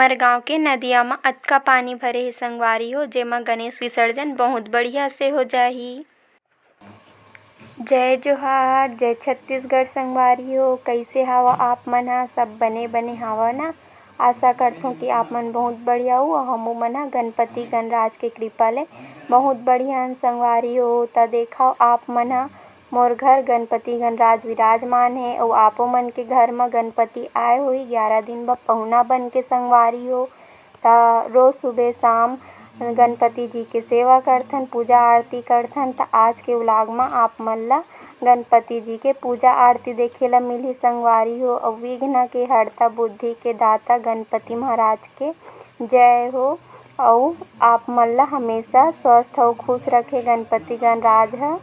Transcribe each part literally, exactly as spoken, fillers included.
हमर गांव के नदिया म अतका पानी भरे हे संगवारी हो, जेमा गणेश विसर्जन बहुत बढ़िया से हो जाही। जय जोहार, जय छत्तीसगढ़ संगवारी हो। कइसे हावा आप मन ह? सब बने बने हावा ना? आशा करथों कि आप मन बहुत बढ़िया हो। अउ हमू मन ह गणपति गणराज के कृपा ले बहुत बढ़िया हन संगवारी हो। त देखव, आप मन ह मोर घर गणपति गणराज विराजमान हे, अउ आपो मन के घर म गणपति आए होही ग्यारह दिन बर पहुना बन के संगवारी हो। त रोज सुबह शाम गणपति जी के सेवा करथन, पूजा आरती करथन। त आज के vlog म आप मन ल गणपति जी के पूजा आरती देखे ल मिलही संगवारी हो। अउ विघ्न के हरता, बुद्धि के दाता गणपति महाराज के जय हो। अउ आप मन ल हमेशा स्वस्थ अउ खुश रखे गणपति गणराज ह।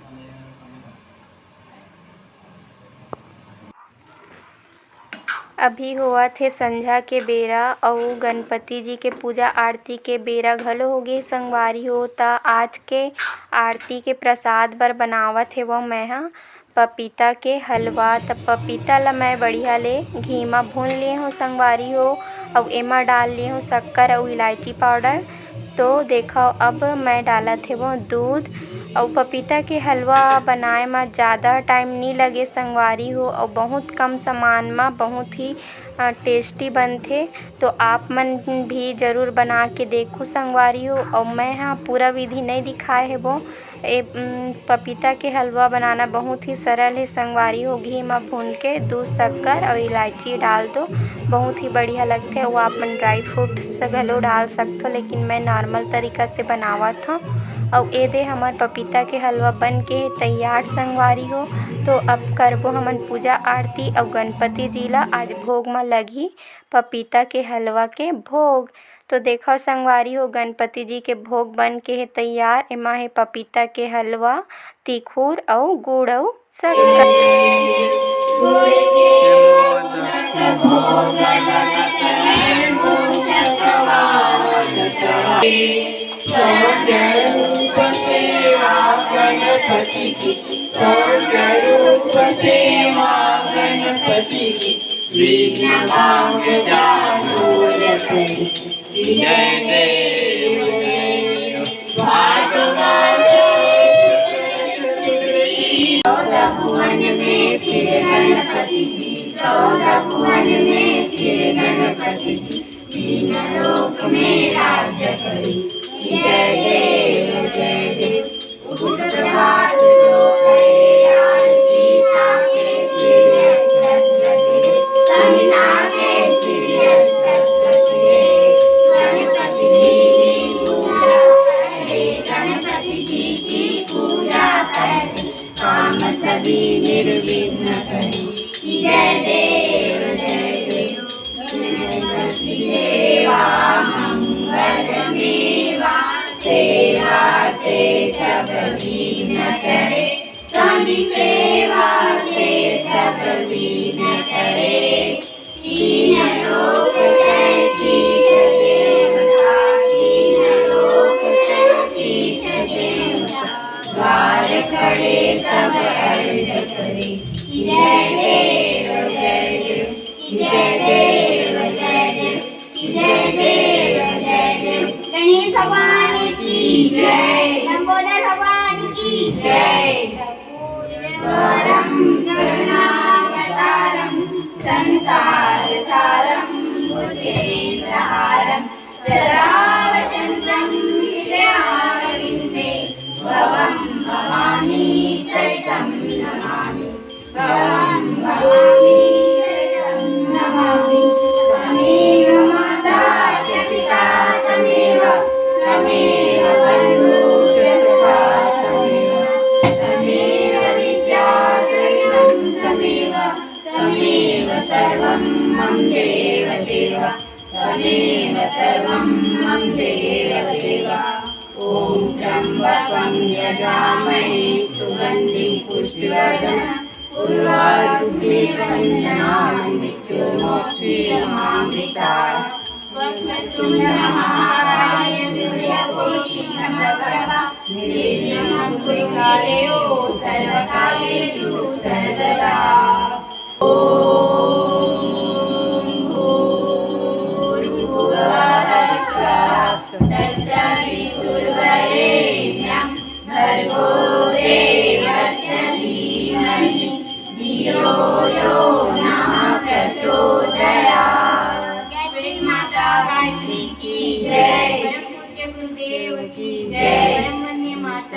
अभी होवत हे संझा के बेरा अउ गणपति जी के पूजा आरती के बेरा घलो होगे संगवारी हो। त आज के आरती के प्रसाद बर बनावत हेवं मैं ह पपीता के हलवा। त पपीता ल मैं बढ़िया ले घी म भून लिए हूँ संगवारी हो, अउ एमा डाल लिए हूँ शक्कर अउ इलायची पाउडर। तो देखव, अब मैं डालत हेवं दूध। अउ पपीता के हलवा बनाए म ज़्यादा टाइम नी लगे संगवारी हो, अउ बहुत कम सामान म बहुत ही, अ, टेस्टी बनथे। तो आप मन भी जरूर बना के देखू संगवारी हो। अउ मैं ह पूरा विधि नइ दिखाए हेबो। ए, उम, पपीता के हलवा बनाना बहुत ही सरल हे संगवारी हो। घी म भून के दूध, शक्कर अउ इलायची डाल दो, बहुत ही बढ़िया लगथे। अउ आप मन dry fruits घलो डाल सकथो, लेकिन मैं normal तरीका से बनावत हव। अउ ए दे हमर पपीता के हलवा बन के तैयार संगवारी हो। तो अब करबो हमन पूजा आरती अउ गणपति जी ला आज भोग म लगही पपीता के हलवा के भोग। तो देखव संगवारी हो, गणपति जी के भोग बन के हे तैयार। एमा हे पपीता के हलवा, तिखुर अउ गुड़ अउ शक्कर। गणेश भगवान की जय, लंबोदर भगवान की जय। करुणावतारं संसारसारं भुजगेन्द्रहारं सदा वसन्तं हृदयारविन्दे भवं भवानी सहितं नमामि। त्वमेव माता च पिता त्वमेव, त्वमेव बन्धु च सखा त्वमेव, त्वमेव विद्या द्रविणं त्वमेव, त्वमेव सर्वं मम देव देव, त्वमेव सर्वं मम देव देव। ॐ त्र्यम्बकं यजामहे सुगन्धिं पुष्टिवर्धनम्। उर्वारुकमेव बन्धनान् मृत्योर्मोक्षयेदमृतात्। वक्रतुण्ड महाकाय सूर्यकोटि समप्रभा। निर्विघ्नं कुरु मे देव सर्वकार्येषु सर्वदा। ॐ भूर्भुवः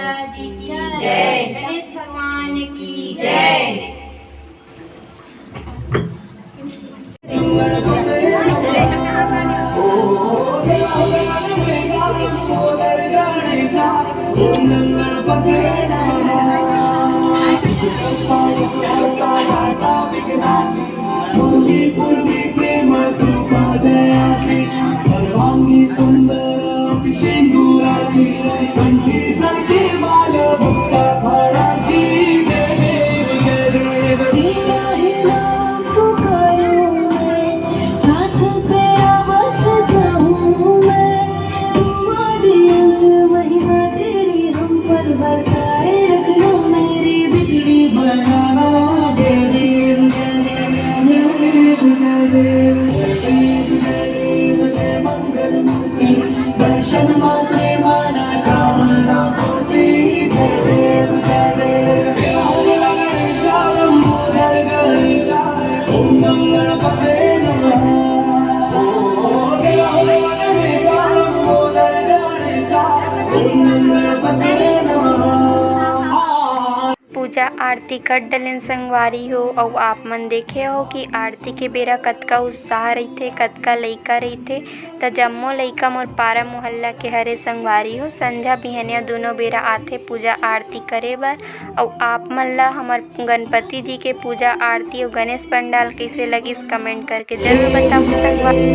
जी की जय। गणेश भगवान की जय। पूजा आरती कर डलेन संगवारी हो, अउ आप मन देखे हो कि आरती के बेरा कतका उत्साह रहिथे, कतका लइका रहिथे। त जम्मो लइका मोर पारा मोहल्ला के हरे संगवारी हो। संझा बिहनिया दूनों बेरा आथे पूजा आरती करे बर। अउ आप मन ला हमर गणपति जी के पूजा आरती अउ गणेश पंडाल कइसे लगिस, comment करके जरूर बताहू संगवारी।